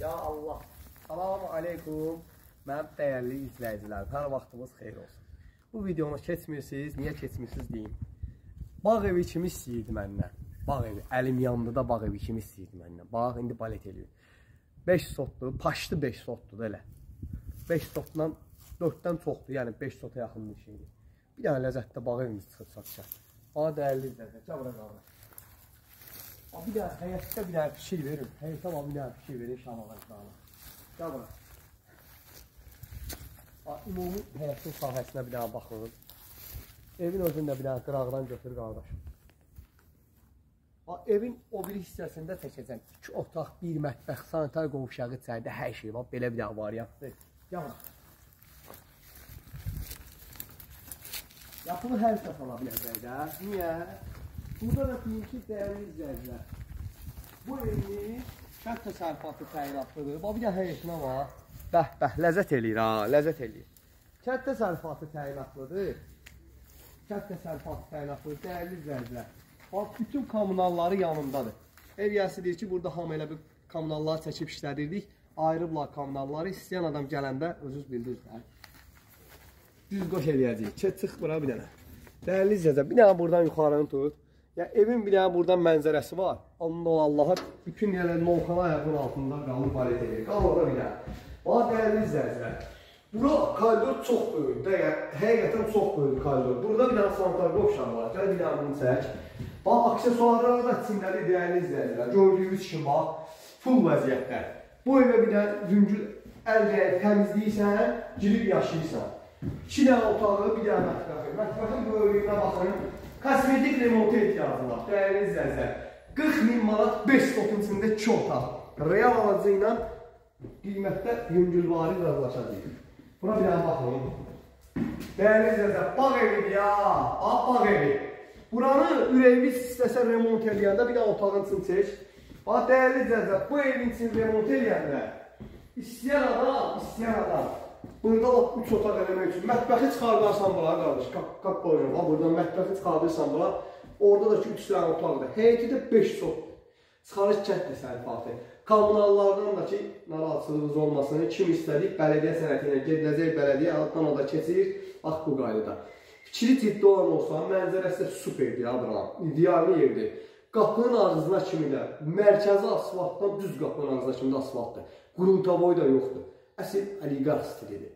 Ya Allah. Salamu aleykum. Mənim dəyərli izləyicilərim, hər vaxtınız xeyir olsun. Bu videonu keçmirsiniz, niyə keçmirsiniz deyim. Bağ evi kimi istəyirdi məndən. Bağ evi, əlim yandı da bağ evi kimi istəyirdi məndən. Bağ indi balet eləyir. 5 sotdur, paşdı 5 sotdur da elə. 5 sotdan 4-dən çoxdur, yəni 5 sota yaxın bir şeydir. Bir dənə ləzzətdə bağ evimiz çıxıb satışa. Bağa dəyərli izləyicilər, gəl bura qardaş. Bir dənə həyətdə bir dənə fikir verin. Həyətə bir dənə fikir verin inşallah. Gəl bura. Ümumi həyətin sahəsinə bir dənə baxın. Evin özünü də bir dənə qıraqdan götür qardaşım. Evin o biri hissəsində çəkəcəm. 2 otaq, 1 mətbəx, sanitar qovşağı içəridə hər şey var. Belə bir dənə variantdır. Gəl bura. Yapını hər kəs ala biləcək də. Niyə? Burada da deyim ki, dəyərli izləyicilər, bu evimiz kənd təsərrüfatı təyinatlıdır. Bax, bir də həyətinə bax. Bəh, bəh, ləzzət eləyir ha, ləzzət eləyir. Kənd təsərrüfatı təyinatlıdır. Kənd təsərrüfatı təyinatlıdır, dəyərli izləyicilər. Bax, bütün kommunalları yanındadır. Ev yiyəsi deyir ki, burada hamı elə bir kommunalları çəkib işlədirdik. Ayırıblar kommunalları, istəyən adam gələndə özünüz bildirsiniz. Düz qoş eləyəcəyik. Çıx bura bir dənə. Dəyərli izləyicilər, bir dənə buradan yuxarını tut. Yəni, evin bir dənə buradan mənzərəsi var. Onda ol Allaha bütün yerlər novxana ayağının altında qalır, balet edir. Qal orada bir dənə. Bax, dəyərli izləyicilər, bura koridor çox böyükdür. Yəni, həqiqətən çox böyük koridor. Burada bir dənə sanitar qovşağı var. Gəl bir dənə bunu çək. Bax, aksesuarlar da içindədir, dəyərli izləyicilər. Gördüyünüz kimi bax, full vəziyyətdə. Bu evə bir dənə yüngül əl dəyər təmizləyirsən, girib yaşayırsan. 2 dənə otağı, bir dənə mətbəxi. Mətbəxin böyüklüyünə baxın. Kosmetik remonta ehtiyacı var, dəyərli izləyicilər. 40 min manat 5 sotun içində 2 otaq. Real alıcı ilə qiymətdə yüngülvari razılaşacaq. Buna bir dənə baxın. Dəyərli izləyicilər, bağ evidir ya, bağ evi. Buranı ürəyimiz istəsə remont eləyəndə bir dənə otağın için çək. Bax, dəyərli izləyicilər, bu evin için remont eləyəndə istəyən adam, burada lap 3 otaq eləmək üçün mətbəxi çıxardarsan bura, qardaş, qap qoyacam, buradan mətbəxi çıxardırsan bura, orada da ki 3 dənə otaqdır, həyəti də 5 sotdur. Çıxarış kənd təsərrüfatı. Kommunallardan da ki, narahatçılığınız olmasın, kim istədik, bələdiyyə sənəti ilə gediləcək bələdiyyə, altdan o da keçir, bax bu qaydada. Fikri ciddi olan olsa, mənzərəsi də superdir ya buranın, ideallı yerdir. Qapının ağzına kimi də, mərkəzi asfaltdan düz qapının ağzına kimi də asfaltdır. Qruntovoy da yoxdur. Əsl oliqarx stilidir.